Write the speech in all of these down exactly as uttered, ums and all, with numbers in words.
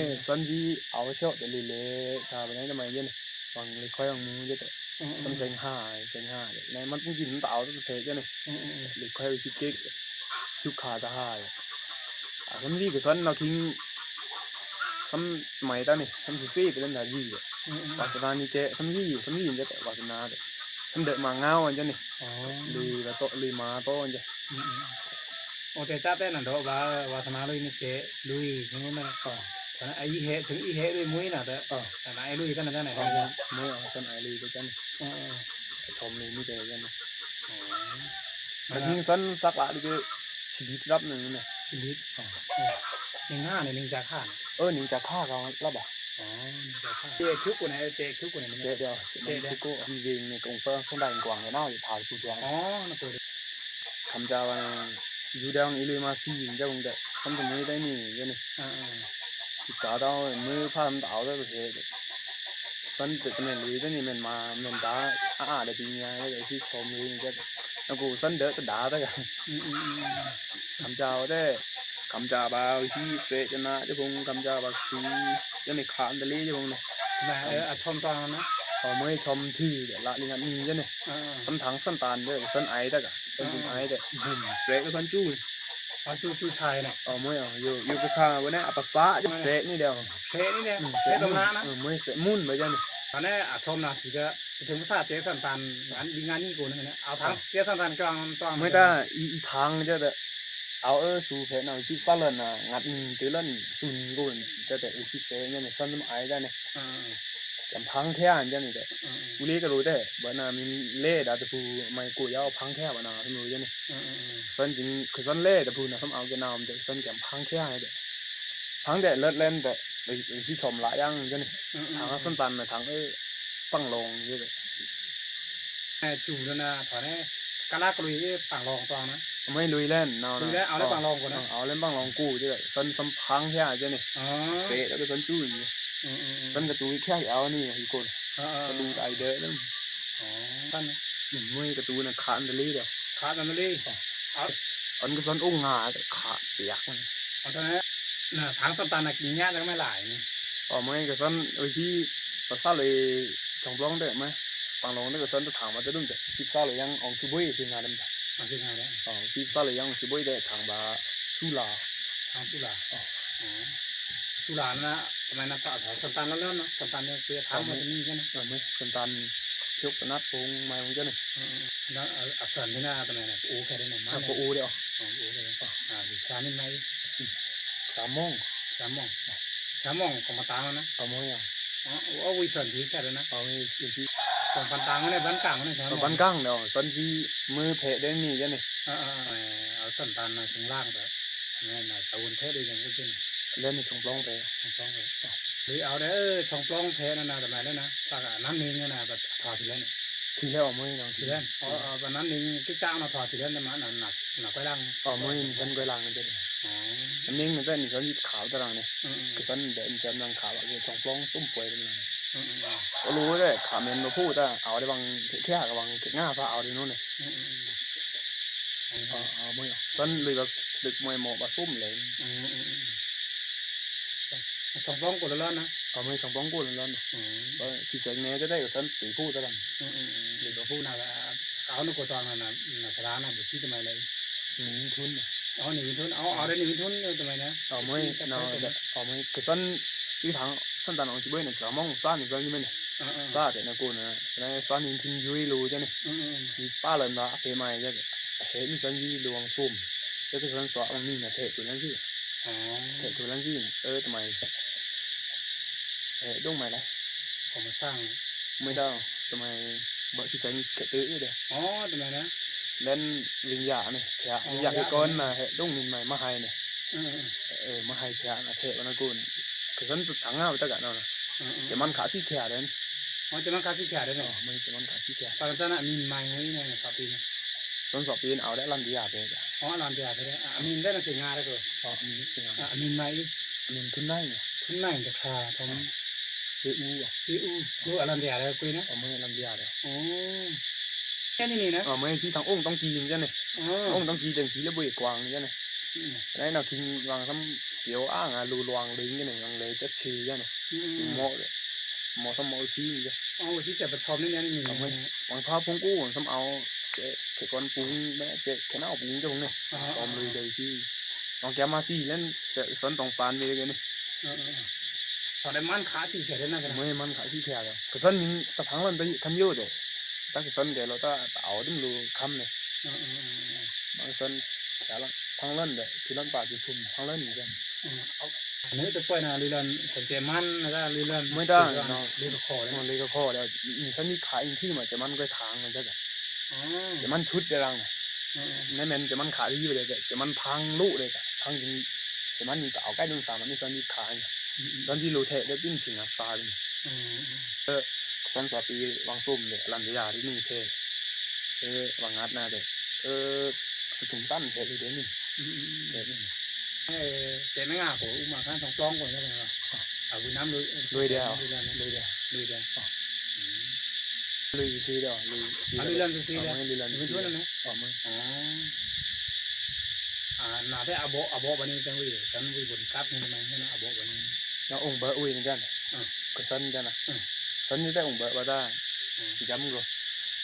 เออ ตอนที่เอาเช่าแต่เลยๆ ถ้าวันนั้นทำไมเนี่ย วันเลยค่อยวันมูเยอะแต่ อืมๆ มันเซ็งห้า เซ็งห้า เนี่ย มันต้องกินมันเต่าต้องเทเจ้านี่ อืมๆ เลยค่อยไปคิดเก๊ก คิดขาดจะห้า อ่ะ สำลีก็สอนเอาทิ้ง สำ สมัยตอนนี้ สำสิบสี่เป็นเรื่องดีอ่ะ อืมๆ วาสนานี่แก สำลี สำลีจะแต่วาสนาเด้อ สำเด็จมาเงาอันเจ้านี่ อ๋อ ลุยมาโตะ ลุยมาโตะอันเจ้า อืมๆ โอ้ แต่จ้าแต่นั่นเด้อ ว่า วาสนาลุยนี่แก ลุย สมมุตินะ อ๋อ แต่นะ ไอ้อีแหะ ถึงอีแหะลุยมุ้ยน่ะ แต่ อ๋อ แต่นะ ไอ้ลุยตั้งแต่ไหน อ๋อ เด้อ มุ้ย อ๋อ ต้นไอ้ลุยก็เจ้านี่ อ๋อ ชมลุยนี่แต่เจ้านี่ อ๋อ แล้วทิ้งสอนสักละนี่คือ ชีวิตรับหนึ่งเนี่ย ชีวิต อ๋อ เออ หนึ่งห้าเนี่ย หนึ่งจากห้าเนี่ย เออ หนึ่งจากห้าเขารับอ่ะ อ๋อ หนึ่งจากห้า เจ๊คิ้วกูเนี่ย เจ๊คิ้วกูเนี่ย เจ๊เดียว เจ๊เดียว คิ้วกู ที่เวงเนี่ย กงเปิ้ง ส่งได้กว้างเนี่ย น่าจะถ่ายกูเดียว อ๋อ นั่นคือ คำจาว่า อยู่ดังอีเลยมาสี่ เจ้าคงจะทำตรงนี้ได้นี่ เจ้านี่ อ่าๆ อีกาเต้ามือผ้ามันเต่าแล้วเท สันเด็จแม่นลุยตัวนี้แม่นมาแม่นตา อ่าๆ เดี๋ยวปีเนี้ยแล้วเดี๋ยวที่ชมลุยนี่ก็ แล้วกูสันเดอะตะดาตะกัน อืมๆๆ คำจาว่าแต่ คำจาบาที่เสะจะนะเจ้าพง คำจาบาที่จะในขามตะลีเจ้าพงเนี่ย นะ เออ อ่ะ ชมตอนนั้นนะ เอาไม้ชมชื่อเดี๋ยวละลิงันนี่เจ้าเนี่ย อ่าๆ สันถังสันตานเด้อ สันไอตะกะ สันไอแต่ อืม บุ่มเสะก็สันจู้ อ๋อ จู้ จู้ชายเนี่ย เอาไม้เอา อยู่ อยู่กับข้าวันนี้อัปสะจะเสะนี่เดียว เสะนี่เนี่ย อืม เสะตรงนั้นนะ เออ ไม้เสะมุ่นไปเจ้านี่ อันนี้อ่ะ ชมนะ สิจะ เชิงภาษาเจ๊สันตัน งานดีงานนี่กูนึงเนี่ย เอาทาง อ๋อ เจ๊สันตันกลางตอน ไม่ได้ อี อีทางจะแต่ เอา เออ สูเผนเอา สิบสามเล่นน่ะ งัดนี่ตื้อเล่น ศูนย์กูจะแต่ เออ สิบเซเนี่ย ซ่อนไอ้ได้เนี่ย อ่า แกมพังแค่อันเดียวนี่แต่ อ่า กูเลี้ยก็รู้แต่ บ่น่ามีเล่ดาแต่ผู้ไม่กูยาวพังแค่บ่น่าสมรู้เนี่ย อ่า ซ่อนจริง คือซ่อนเล่แต่ผู้น่ะ ซ่อนเอาแกน้ำแต่ ซ่อนแกมพังแค่เนี่ยแต่ พังแต่เลิศเล่นแต่ ไอ้ ไอ้ที่ชมละยังเจ้านี่ อืมๆ ทางสันตันน่ะ ทาง เออ ปังลองเจ้าแต่ အဲ ကျူတယ်နော် ထွားနေ ကလာကလွေ ပန့်လောင်သွားနော် အမွေးလွေလဲန်နော် လွေလဲန် အဝ်လဲပန့်လောင်ကိုနော် အဝ်လဲပန့်လောင်ကို ကျဲ သွဉ်သွဉ်ဖန်းဖျားကျဲနေ အဲ ကျဲ သွဉ်ကျူနေ သွဉ်ကတူခဲအဝ်နေ ဟိုကို ကတူတိုင်ဒဲ အဲ သွဉ် မွေးကတူနခါန်တလေးဒီး ခါန်တလေး အဲ အွန်ကသွဉ်အိုငါ ခါန်ပျောက် အဲ သွဉ် န ဖန်းသတန်နကညါတကမဲလာ အဲ မွေးကသွဉ် ဝီ ပသလွေ ချွန်ပလောင်တဲမွေး ပန့်လောင်တဲကသွဉ်တထံမတဲဒုံးတဲ ပသလွေယင်း အောင်သူဘွေး သင်ငါဒမ် အောင်သူငါဒမ် အောင်သူသလွေယင်း အောင်သူဘွေးတဲထံပါ သူလာ ထံသူလာ သူလာန တမန်နတာသွဉ်တန်လလနော် သွဉ်တန်နပျောက်ထံမတနည်းကျဲနော် မွေးသွဉ်တန် ဖြုတ်ပနတ်ပုံမှန်ကျဲနော် နော် အသွဉ်ဒီနတမန်နအိုးခဲတဲ့နော် မနအိုးတဲ့ အိုးတဲ့ အာ ဒီသျာမင်းမကြီး သျာမောင် သျာမောင် သျာမောင် ကမတန်နော် အမောင်ရ အဝိသွဉ်ဒီခဲတဲ့နော် အဝိသွဉ်ဒီသွဉ်ပန်တန်နော် ဘန်ကန်နော် သျာမောင် ဘန်ကန်နော် သွဉ်ဒီမွေးဖဲတဲ့နည်းကျဲနော် အာ အာ သွဉ်တန်နော် သင်လန်းပဲ နဲနော် တဝန်ထဲတဲ့ကျဲနော် လဲနော် ချွန်ပလောင်ပဲ ချွန်ပလောင်ပဲ လေ အဝ်ဒဲ ချွန်ပလောင်ဖဲနနတမန်လဲနော် ပကနန်းနေနော် ပထွားထီလဲနော် ထီလဲအမွေးနော် ထီလဲ အဝ် ပနန်းနေ ကစ်ချောင်းနော် ထွားထီလဲနော် မန န ကွဲလန်း အမွေး နသွဉ်ကွဲလန်းကျဲ နင်းနော် နသွဉ်ယစ်ခါတရံးနော် ကသွဉ်ဒဲ နသွဉ်နင်းခါပါ ချွန်ပလောင်သွဉ်ပွဲနော် အလိုဒဲ ခါမင်းမဖို့တာ အဝ်ဒဲဘင် ခဲကဘင် ငါပါ အဝ်ဒဲနော် အမွေး သွဉ်လွေဘက် လွေမွေးမော်ဘက်သွဉ်လဲ ချွန်ပလောင်ကိုလလနော် အမွေး ချွန်ပလောင်ကိုလလနော် ဘယ် ချီစဲကနဲ တဲကသွဉ် တီဖိုတရံ တီဖိုနာ အဝ်နကိုတောင်းနာ နသရာနာ ဘုချီတမန်လဲ နေဝင်းထွန်းနော် အဝ် နေဝင်းထွန်း အဝ် အဝ် နေဝင်းထွန်းတမန်နော် အမွေး နော် အမွေး ကသွဉ် တီထံ သွဉ်တန်အောင် ချီဘွေးနော် သရာမောင် သျာနေသွဉ်ယီမဲနော် သျာတဲ့နော် ကိုနော် သျာနေထွန်းယွေလိုကျဲနော် ဒီပါလန်ဒါ အဖေမရဲ့ အဟဲနေသွဉ်ယီလိုအောင်သွဉ် ကျဲကသွဉ်သွဉ်အောင်နေနော် ထဲတူလန်းစီ ထဲတူလန်းစီ အဲ တမန် အဲ ဒုံးမလဲ ကမသန်း မွေးတော့ တမန် ဘက်ချီစဲကတဲတဲ့ အဝ် တမန်နော် လဲန်ဝိညာဉ်နဲ့ ဖျား ဝိညာဉ်ကကောနာ ဟဲဒုံးမင်းမမဟိုင်းနဲ့ အဲ မဟိုင်းဖျားနာ ထဲဝနကုန်း ကသွဉ်တထံငါဝတကနော် ကျဲမန်ခါစီဖျားတယ် အဝ် ကျဲမန်ခါစီဖျားတယ်နော် မွေးကျဲမန်ခါစီဖျား ပကတနာ မင်းမဟိုင်းနဲ့ သတိနဲ့ သွဉ်းသော့ပီး အဝ်ႏဒဲး အလန်ဒျာႏပဲ။ အို အလန်ဒျာႏပဲ။ အမံၤဒဲး သင်ငါရဲကော။ အို အမံၤသင်ငါ။ အမံၤမၢအံၤ။ အမံၤထွန်းနိုင်။ ထွန်းနိုင်တခါ ထွန်း။ ပေအူ။ ပေအူ။ အို အလန်ဒျာႏရဲကွေးန။ အို မွဲအလန်ဒျာႏရဲ။ အို ကဲနီနီန။ အို မွဲသီးထောင်အိုင်တောင်ကီးယင်းကဲနီ။ အို အိုင်တောင်ကီးတန်ကီးလဲပဲကွင်ကဲနီ။ လဲနီၤ ခိင်းဝင်သမ်ကဲဝ်အာငါ လူလွင်လိင်းကဲနီ လွင်လဲကဲနီ။ မော် မော်သမ်မော်သီးကဲ။ အို သီးကဲပထောပ်နီနီ။ အို မွဲ ဝင်ဖါဖုံးကူဝင်သမ်အဝ် ကဲ ခဲကွန်ပုင်း မွဲ ကဲ ခဲနဝ်ပုင်းကဲနီ။ အို လွေးလဲသီး လွင်ကဲမါသီးလဲ သွဉ်းတောင်ပန်မွဲကဲနီ။ အို အို အို မွဲမန်ခါသီးခဲလီၤ ကသွဉ်းမံၤတဖန်လန်တၢ်ခံယိုဒဲး တၢ်ကသွဉ်းကဲလီၤ တၢ်အဝ်ဒိုင်လူခမ်းနီ။ အို အို အို အို မွဲသွဉ်းခဲလီၤ ဖန်လန်ဒဲး သီးလန်ပါသီးဖုံး ဖန်လန်ကဲ။ အို အို အနွေတပွိုင်နၤ လွေးလန် သွဉ်းကဲမန်နၤ လွေးလန် မွဲတၢ် လွေးကခိးလဲ လွေးကခိးလဲ မီးသွဉ်းမီးခါအင်ထီမး ကဲမန်ကွဲးထင်ကဲက။ အို ကဲမန်ထွတ်ဒဲးရင်းနီၤ။ အို အို အို နဲမ့ၢ်ကဲမန်ခါသီးဝဲဒဲး ကဲမန်ဖန်လူဒဲး ဖန်ကဲမန်မီးတၢ်အဝ်ကဲဒိုင်သမ်မီးသွဉ်းမီးခါ သွဉ်းသီးလူထဲလဲပင်းထင်ငါပါလီၤ။ အို အို အို သွဉ်းသော့ပီး ဝင်သုမ်ဒဲး အလန်ဒျာႏရဲနီထဲ အို ဝင်ငတ်နၤဒဲး အို သွဉ်းတန်ထဲလူဒဲးနီ။ အို အို အို ကဲမန်ငါကို အူမါခါသွဉ်းပျောင်းကို အဝ်နမ်လွေး လွေးဒဲး လွေးဒဲး လွေးဒဲး လွေးသီးဒဲး လွေးလန်သီးဒဲး လွေးလန်သီးဒဲး အို မွဲ အို နၤဒဲး အဘိုး အဘိုးဘၣ်နီၤ တန်ဝေး တန်ဝေးဘိုးကပ်နီၤ တမံၤနီၤ အဘိုးဘၣ်နီၤ နအိုင်ဘၣ်ဝေးနီၤ ကဲနီၤ ကသွဉ်းကဲနီၤ သွဉ်းဒဲးအိုင်ဘၣ်ဘၣ်တၢ် ယမ်ဂို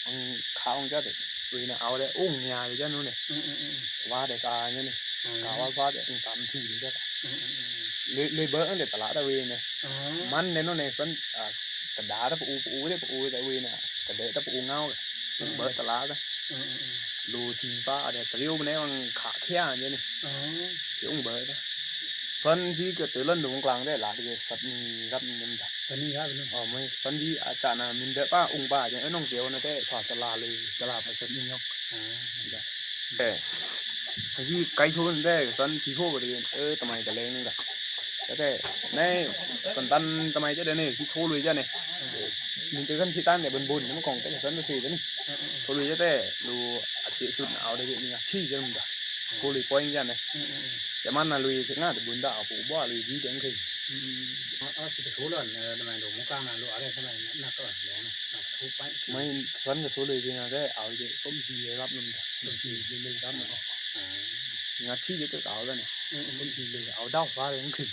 အိုင်ခါအိုင်ကဲဒဲး ဝေးနီၤ အဝ်ဒဲးအိုင်ညါဒဲးကဲနီၤနီၤ ဝါဒဲးကါညါနီၤ ကါဝါဝါဒဲး အိုင်တမ်ထီဒဲးကဲ လွေးဘၣ်အန်ဒဲးတလးတဝေးနီၤ မန်ဒဲးနီၤနီၤ သွဉ်း တဒါတပအိုပအိုဒဲး ပအိုဒဲးဝေးနီၤ တဒဲးတပအိုငဝ်း အိုင်ဘၣ်တလးတ လူထီပါဒဲး တရီးအိုန့ၣ် ဝင်ခါခဲညါနီၤ အိုင်ဘၣ်တ သွဉ်းသီးကဲတလန်ဒုံကလင်ဒဲး လးဒဲးကဲသွဉ်းနီရပ်နီၤ သွဉ်းနီရပ်နီၤ အို မွဲ သွဉ်းသီးအတၢ်နၤ မီးဒဲးပါအိုင်ပါဒဲး အနွောင်ကဲဝ်နၤဒဲး သွဉ်းတလးလွေး တလးပါသွဉ်းနီညော့ အဲ သီးကိုက်ထိုးနၤဒဲး သွဉ်းသီးဖိုးဘၣ်ဒဲး အို တမံၤကလဲၤနၤ ကဲဒဲး နဲ သွဉ်းတန်တမံၤကဲဒဲးန့ၣ် သီးထိုးလွေးကဲန့ၣ် မီးတၢ်သွဉ်းသီးတန်ဒဲး ဘုၼ်ဘုၼ် နမ့ၢ်ကွၢ်ကဲသွဉ်းသီးဒဲးန့ၣ် ထိုးလွေးကဲဒဲး လူအသီးသုတ်းနၤ အဝ်ဒဲးကဲ မီးငါထီကဲနၤ ထိုးလွေးပွိုင်ကဲန့ၣ် ကဲမန်နၤလွေးကဲငါတဘုၼ်ဒၣ် အပူၤဘွားလွေးဒ်ဒဲးခဲ အို သီးထိုးလွေးနၤ တမံၤလူမူကၢင်နၤ လူအရဲသၢၣ်နၤ နကၢၢ်နၤ ထိုးပွိုင် မွဲသွဉ်းကထိုးလွေးကဲနၤဒဲး အဝ်ဒဲး သွဉ်းသီးလွေးရပ်နၤ သွဉ်းသီးလွေးရပ်နၤ ငါထီဒဲးကဲကဝ်ဒၣ်န့ၣ် သွဉ်းသီးလွေး အဝ်ဒၣ်ဝါဒဲးခဲ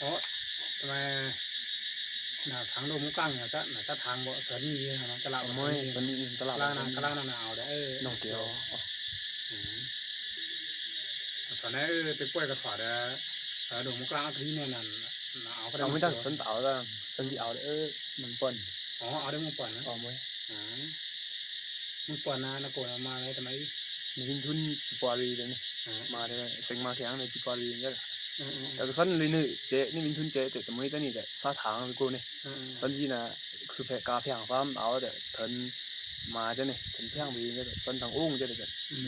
အို တမံၤ နၤထင်လူမူကၢင်နၤ နတၢ်ထင်ဘိသွဉ်းနီနၤ တလး မွဲသွဉ်းနီ တလး ကလၢင်းနၤ ကလၢင်းနၤ နၤအဝ်ဒဲး အို နွောင်ကဲဝ် သွဉ်းနဲ တပွိုင်ကထွားဒဲး လူမူကၢင်အကလီၤနဲနၤ နၤအဝ်ကဒဲး မွဲတၢ်သွဉ်းတဝ်ဒၣ် သွဉ်းသီးအဝ်ဒဲး အို မုန်ပွန် အို အဝ်ဒဲးမုန်ပွန်နၤ အို မွဲ မုန်ပွန်နၤ နကိုနၤမၤလဲတမံၤ နဝိုင်းထွန်း ပီပီရီဒဲးန့ၣ် မၤဒဲး သင်မၤခဲအံၤန့ၣ် ပီပီရီဒဲး တၢ်သွဉ်းလွေးနုဲကဲ နဝိုင်းထွန်းကဲ တမွဲတနံၤဒဲး သၢထင်ကီုန့ၣ် သွဉ်းသီးနၤ သူဖဲကါဖျၢင်သမ် အဝ်ဒဲး ထွဉ်မၤကဲန့ၣ် ထွဉ်ဖျၢင်ဝေကဲ သွဉ်းထင်အိုင်ကဲဒဲး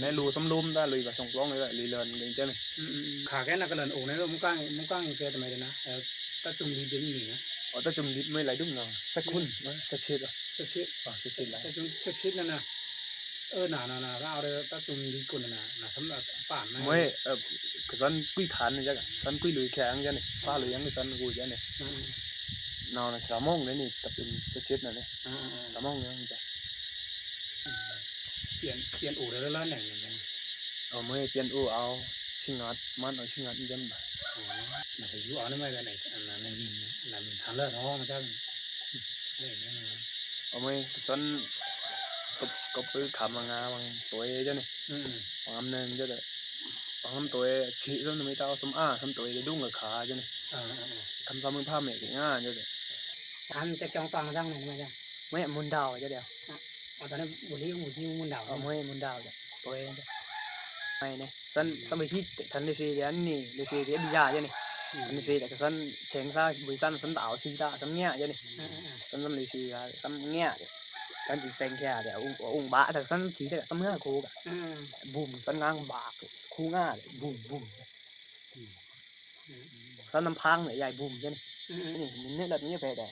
နဲလူသမ်လူမ်တၢ်လွေးဘၣ်သွဉ်းပျောင်းကဲ လွေးလၢနကဲန့ၣ် ခါကဲနကလၢၼ်အိုန့ၣ် မူကၢင် မူကၢင်ကဲတမံၤဒဲးနၤ တၢ်တုမ်လီဒ်န့ၣ်နၤ အို တၢ်တုမ်လီမွဲလၢဒုံနၤ သၢခွန်း သၢဆံ သၢဆံ သၢဆံနၤနၤ အို နၤနၤနၤ အဝ်ဒဲးတၢ်တုမ်လီကိုနၤ နၤသမ်ပၢၼ်နၤ မွဲ ကသွဉ်းကွီၢ်ခါန့ၣ် သွဉ်းကွီၢ်လွေးခဲအံၤကဲန့ၣ် ပၢ်လွေးယံၤကသွဉ်းကွီၢ်ကဲန့ၣ် နၤနၤ သရမောင်းန့ၣ် တပင်သၢဆံနၤန့ၣ် သရမောင်းန့ၣ် ပၼ် ပၼ်အိုဒဲးလၢလၢနဲန့ၣ် အို မွဲပၼ်အိုအဝ် ဆံငါး မၼ်းအိုဆံငါးယံၤဘၣ် နယူအဝ်န့ၣ်မွဲကဲန့ၣ် နမံၤ နမံၤထါလၢနီၤ မတၢ် အို မွဲ သွဉ်း ကပ် ကပ်ပၢခါမငါ ဝံၤတွဲကဲန့ၣ် ဝံၤအံၤနုဲကဲဒဲး ဝံၤတွဲ ဆံးသမ်နမ့ၢ်တၢ်အိုသမ်အါ သမ်တွဲဒဲးဒုံကခါကဲန့ၣ် ခမ်းသမ်မုၢ်ဖါမဲာ်ကငါကဲဒဲး အမ်တကၠီပၢင်သင်န့ၣ် မွဲ မွဲမွန်ဒဝ်ကဲဒဲး အတၢ်န့ၣ် ဘူလီမူကီမွန်ဒဝ် မွဲမွန်ဒဝ်ကဲ တွဲ မွဲန့ၣ် သွဉ်း သွဉ်းမွဲထီ ထၢၼ်လၢသေဒဲးန့ၣ် လၢသေဒဲးဒ်ယၤကဲန့ၣ် လၢသေဒဲးကသွဉ်း ဆဲင်သၣ် ဘွဲသၣ် သွဉ်းတၢ်အိုသီးတၢ် သွဉ်းငၢ်ကဲန့ၣ် သွဉ်းသမ်လၢသေဒဲး သွဉ်းငၢ်ကဲ သွဉ်းသီးသဲင်ခဲဒဲး အိုဘၣ်တၢ်သွဉ်းသီးဒဲး သွဉ်းငၢ်ခိက ဘုမ် သွဉ်းငၢ်ဘၣ် ခိငၢ် ဘုမ် ဘုမ် သွဉ်းနမ်ဖင်းဒဲး ယိုင်ဘုမ်ကဲန့ၣ် နံၤနွဲလတ်မီးဖဲဒဲး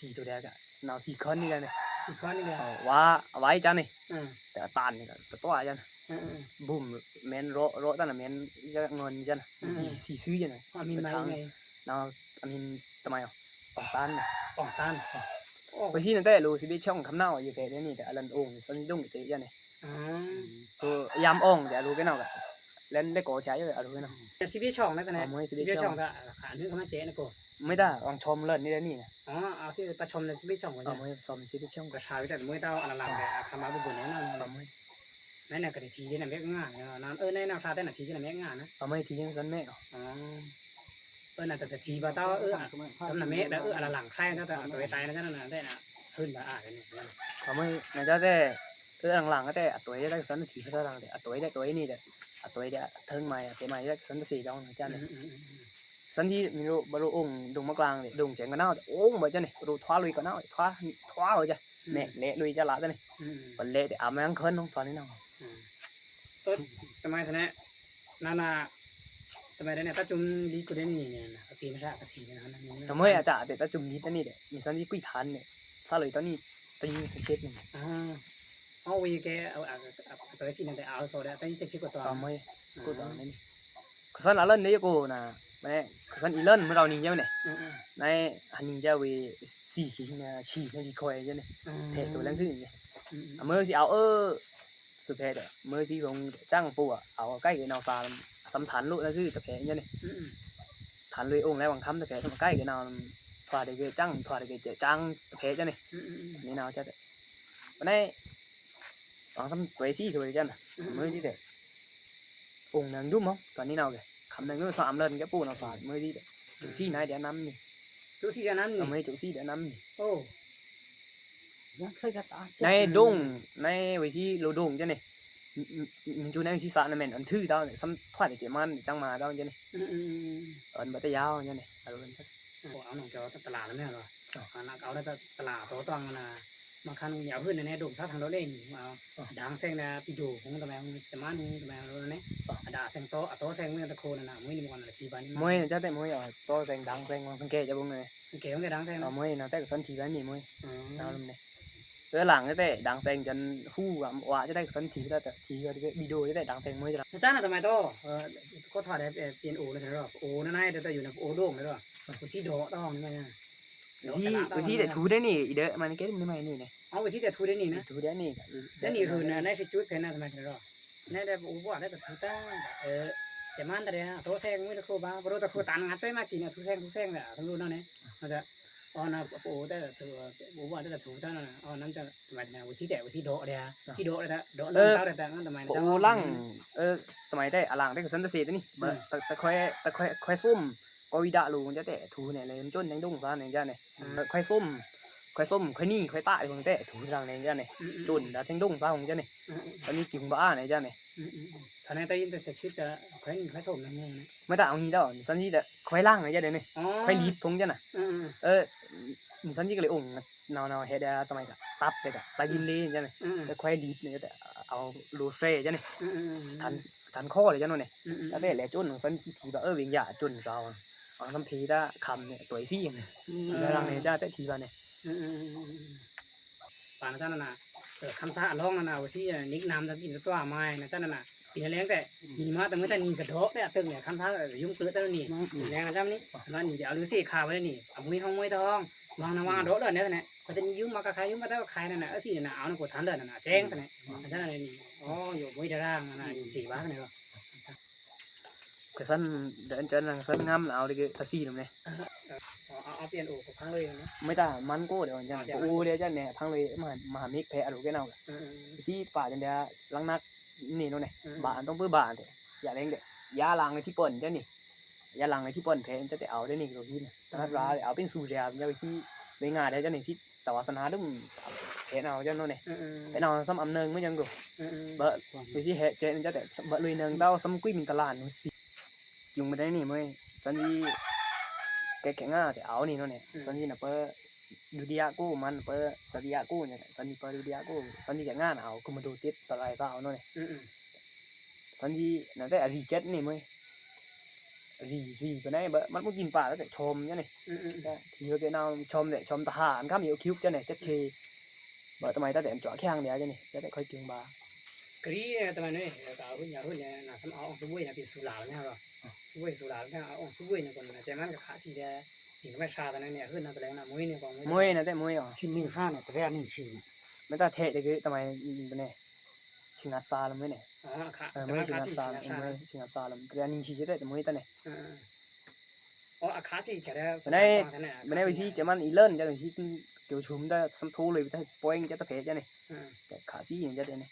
စီတူဒဲက နဝ်စီခွန်နီဒဲန့ စီခွန်နီဒဲ ဝါ ဝါအီႏစဲန့ တတန်နီက တတွားစဲ ဘုံမဲန်ရော ရောတန်မဲန် စီသွီစဲန့ နဝ်အမီႏတမုဲင် အောင်တန် အောင်တန် ပစီနတဲလို စီဗေးချောင်းခမ်းနဝ်ယဖဲန့ တအလန်အိုင် သွဉ်းဒုံးကတဲစဲန့ ယံအောင် တဲအလိုကဲနဝ်က လဲန်ဒဲကောဆာယအလိုကဲနဝ် စီဗေးချောင်းနတဲ စီဗေးချောင်း အနုဲခမ်းစဲနကော မွဲတာ အောင်ချောင်းလန်နီဒဲန့ အစီဗေးချောင်း ပစီဗေးချောင်း ပစီဗေးချောင်း ကဆာဝီတမွဲတာ အလလန်အခမ်းအဘူးဘူးနီနဝ် နဲနကထီဒဲနမဲငါ နဲနခါတဲနထီဒဲနမဲငါန အမွဲထီဒဲနမဲ အနတထီဗာတဝ် အနမဲဒဲ အလလန်ခါယတအသွဲတဲနတဲနတဲန ဟုံးဗာအါန့ အမွဲနတဲ အလလန်တဲအသွဲတဲသွဲထီဗာတလန်တဲ အသွဲတဲသွဲနီဒဲ အသွဲတဲထုံးမွဲတဲမွဲတဲသွဉ်းတစီတောင်းစဲန့ သွဉ်းဒုံးမီးရိုး ဘရိုအိုင် ဒုံးမကလင် ဒုံးစဲကနဝ်အိုင်ဘဲစဲန့ ဘရိုထွာလွေကနဝ် ထွာ ထွာဝဲစဲ မဲလဲလွေစဲလါစဲန့ ပလဲတဲအမွဲခွန်နီသွဉ်းနီနဝ် တမွဲစဲန့ နန တမွဲဒဲန့ တချုံလီကူဒဲန့ အပီနရကစီန့ တမွဲအစတဲ တချုံလီတန့ဒဲ မီသွဉ်းဒုံးကွီထန်န့ ဆာလွေတန့ တန့စက်ချစ်န့ အဝေကဲ အသွဲစီနတဲ အဝ်စောဒဲ တန့စက်ချစ်ကတော အမွဲ ကတောန့ ကသွဉ်းအလန်န့ယကိုန မဲ ကသွဉ်းအီလန်မွဲရောင်နီယဝဲန့ နဲ ဟန်နီယဝဲ စီဟီန စီဟီနလီခွဲစဲန့ ဖဲတူလန်စီန့ အမွဲစီအဝ်အ သုဖဲတဲ မွဲစီခုံစံပိုအဝ်ကိုက်ကဲနဝ်သမ် သမ်ထန်လိုနသုတဖဲစဲန့ ထန်လွေအိုင်လဲဝ်ခမ်းတဖဲ သမ်ကိုက်ကဲနဝ် ထွာဒဲကဲစံ ထွာဒဲကဲစံတဖဲစဲန့ နီနဝ်စဲတဲ ပနဲ သမ်သွဲစီထွဲစဲန့ မွဲစီတဲ အိုင်နင်ဒုံးမသွဉ်းနီနဝ်ကဲ ခမ်းနင်ဒုံးသမ်အလန်ကဲပိုနဝ်သမ် မွဲစီတဲ ကျိုးစီနဲဒဲနမ်နီ ကျိုးစီဒဲနမ်နီ အမွဲကျိုးစီဒဲနမ်နီ အို နဲဒုံး နဲဝဲစီလိုဒုံးစဲန့ မင်းကျိုးနဲဝဲစီသမ်နမဲန်အန်ထုတဝ် သမ်ထွာဒဲကဲမန်စံမန်တဝ်စဲန့ အန်ဘတ်တယဝ်စဲန့ အလိုစဲ အဝ်နုံကတလာလမဲလော အနကအဝ်တလာတောတောင်းန မခါနုံယဝ်ဟိုနဲဒုံးသမ်ထန်လိုလဲနီ ဒင်စဲနဲပီဒိုဟုံတမဲစံမန်ဟုံတမဲလိုနဲ အဒင်စဲတော အတောစဲမွဲတခိုနန မွဲနီမွဲနထီဗာနီ မွဲစဲတဲ မွဲအတောစဲဒင်စဲ ဝံစံကဲစဲဘုံနဲ စံကဲဝံဒင်စဲ အမွဲနတဲကသွဉ်းထီဗာနီမွဲ နလမ်နဲ တဲလင်တဲဒင်စဲစံဟူဝါစဲတဲကသွဉ်းထီဗာတထီဗာပီဒိုစဲတဲဒင်စဲမွဲစဲ စနတမွဲတော ကထွာဒဲ ပီအိုနဲရော အိုနဲနဲတဲယိုနဲအိုဒိုနဲရော ဝဲစီဒိုတောနဲ ဝဲစီတဲထူဒဲနီ အီဒဲမန်ကဲနီမန်နီနဲ အဝဲစီတဲထူဒဲနီနဲ ထူဒဲနီ ဒဲနီဟုံနဲ နဲစကျိုးဖဲနဲတမွဲရော နဲဒဲအိုဘွားဒဲတထူတဝ် စံမန်တရဲ အတောစဲမွဲတခိုဘၣ် ဘရိုတခိုတန်ငါသွဲမကီနဲ ထူစဲထူစဲနဲ တလူနဲနဲ အဝ်နဲ အိုတဲအိုဘွားဒဲတထူတဝ်နဲ အဝ်နဲတမွဲနဲ ဝဲစီတဲဝဲစီဒိုဒဲ စီဒိုဒဲဒိုလန်တဝ်ဒဲတမွဲနဲ အိုလင် တမွဲတဲအလင်တဲကသွဉ်းတစီတန့ ခွဲခွဲခွဲသုမ် ကဝီဒလိုစဲတဲထူနဲလဲကျိုးနဲဒုံးသမ်နဲစဲနဲ ခွဲသုမ် ခွဲသုမ်ခွဲနီခွဲတၢ်ဒုံးတဲထူသမ်နဲစဲနဲ ကျိုးနဲဒုံးသမ်စဲနဲ တန့ကီဘၣ်နဲစဲနဲ သမ်နဲတဲယိုတဲစက်ချစ်ခွဲနီခွဲသုမ်နဲ မွဲတၢ်အဝ်နီတဝ် သမ်စီတဲခွဲလင်နဲစဲနဲ ခွဲလီထုံးစဲနဲ သမ်စီကလီအိုင် နဝ်နဝ်ဟဲဒဲတမွဲတၢ်တပ်ဒဲတၢ်ယိုလဲစဲနဲ ခွဲလီနဲတဲအဝ်လိုစဲစဲနဲ ထန်ခွဲလဲစဲနဲ တဲလဲကျိုးနဲသမ်စီထီဗာအဝိညာဉ်ကျိုးနဲ အဝ်သမ်ဖီတၢ်ခမ်းနဲတွဲစီနဲ လင်နဲစဲတဲထီဗာနဲ ပန်စနန ခမ်းသားအလောင်းနန ဝဲစီနိကနမ်တပီနတွားမွဲနစနန ပီနလဲတဲ နီမတမွဲတနီကဒိုတဲအတ့နဲ ခမ်းသားယုံကျိုးတနီ လဲနစနနီ နနီအလိုစီခါဝဲနီ အမွဲဟောင်းမွဲတဟောင်း ဝံနဝံဒိုလနဲနဲ ခွဲတနီယုံမကခါယုံမတခါနန အစီနန အဝ်နကိုထန်ဒဲနန စဲနဲ နစနနီ အိယိုမွဲတရာနန ယုံစီဗာနဲ ကသွဉ်းဒဲကသွဉ်းနကသွဉ်းငမ်းအဝ်ဒဲကတစီနနဲ မွဲတၢ်မန်ကိုဒဲစဲနဲ ပအိုဒဲစဲနဲ ဖန်းလွေမဟာမိတ်ဖဲအလိုကဲနဝ် စီပါတဲလင်နက်နီနဲ ဘာအံတုံးပဘါတဲ ယလဲင်ဒဲ ယလင်နဲထီပန်စဲနဲ ယလင်နဲထီပန်ဖဲစဲတဲအဝ်ဒဲနဲကလိုဟိနဲ တနတ်ရာအဝ်ပ့ဉ်သူဒဲ ယဝဲစီ ဝဲငါဒဲစဲနဲစီ တဝါသနာဒုံး ဖဲနဝ်စဲနဲ ဖဲနဝ်သမ်အမ်နွောင်မွဲစံကို ဘဝဲစီဟဲစဲနဲစဲတဲ ဘလွေနွောင်တဝ်သမ်ကွီမင်တလာနုစီ ယုံမဒိုင်နီမွေး သွဉ်းသီး ကဲကဲငါတဲ အဝ်နီနော်နဲ သွဉ်းသီးနပႃး ဒုတိယကိုမန်ပႃး တတိယကိုနဲ သွဉ်းသီးပႃး ဒုတိယကို သွဉ်းသီးကဲငါန အဝ်ကူမဒိုတစ်တရိုက်ပါအဝ်နော်နဲ သွဉ်းသီးနတဲ အရီကက်နီမွေး ရီ ရီပနဲ ဘမတ်မူကင်ပါတဲ ချွမ်ယနဲ ထီယိုတဲ နဝ်ချွမ်တဲ ချွမ်တဟန်ခမ်းယို ကျူပ်ယနဲ ချက်ချေ ဘတမံၤတဲ အန်ကွၢ်ခဲင်ဒဲယနဲ တဲ ခွိုက်ကွင်းပါ ကရီးတမံၤနွေ ကဟုညါဟုနဲ နသမ်အဝ်အွန်သူဝေးန ပီဆူလာလနဲ ဆူဝေးဆူလာလနဲ အဝ်အွန်သူဝေးန ကွန်န ကျဲမန်ကခါသီးဒဲ ပီကမဲဆာတနဲ ဟုနတလဲန မွေးနကွန် မွေးနတဲ မွေးအီၤ ချီနွံခါနဲ တရဲနွံချီ မ့ၢ်တထဲတဲကတမံၤ ပနဲ ချီငတ်ပါလမွေးနဲ ချီငတ်ပါလမွေး တရဲနွံချီတဲ မွေးတနဲ မနဲ မနဲဝီသီး ကျဲမန် eleven ကျဲဟို ကျိုးချုံတဲ သမ်ထိုးလွေးတဲ ပွိုင်းကျဲတဖဲကျဲနဲ ခါသီးကျဲနဲ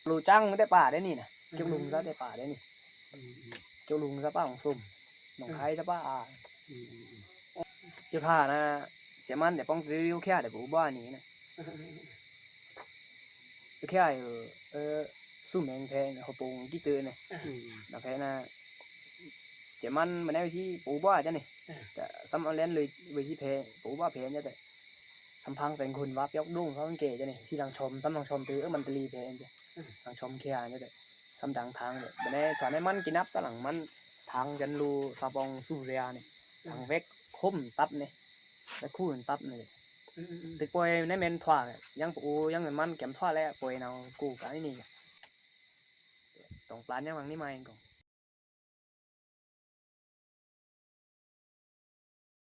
လိုချောင်းတဲ ပါဒဲနီန ကျိုးလုမ်တဲ ပါဒဲနီ ကျိုးလုမ်တဲ ပါအောင်စုံ နောင်ခါတဲ ပါအာ ကျိုးခါန ကျဲမန်တဲ ပေါင်းကျိုးခဲတဲ ပူဘွားနီန ကျိုးခဲယို စုမဲင်ဖဲ ဟိုပုံကြီးတဲနဲ နဖဲန ကျဲမန် မနဲဝီသီး ပူဘွားကျဲနဲ သမ်အလဲန်လွေးဝီသီးဖဲ ပူဘွားဖဲကျဲတဲ သမ်ဖန်းသိုင်းခုန်ဝါ ပျောက်ဒုံး သမ်ကဲကျဲနဲ သီးလင်ချွမ် သမ်လင်ချွမ်တဲ မန္တလေးဖဲကျဲ လင်ချွမ်ခဲကျဲတဲ သမ်တန်းထန်းကျဲ မနဲ သွဉ်းနဲမန်ကနပ်တလင်မန် ထန်းကျဲလို သပောင်စုရဲနဲ ထန်းဝဲက်ခုမ်တပ်နဲ ဝဲက်ခုမ်တပ်နဲ တကွိုင်နဲ မန်ထွား ယင်းပူ ယင်းမန်ကဲထွားလဲ ကွိုင်နဝ်ကူကါနီ တောင်ပလာညါမန်နီမံၤကော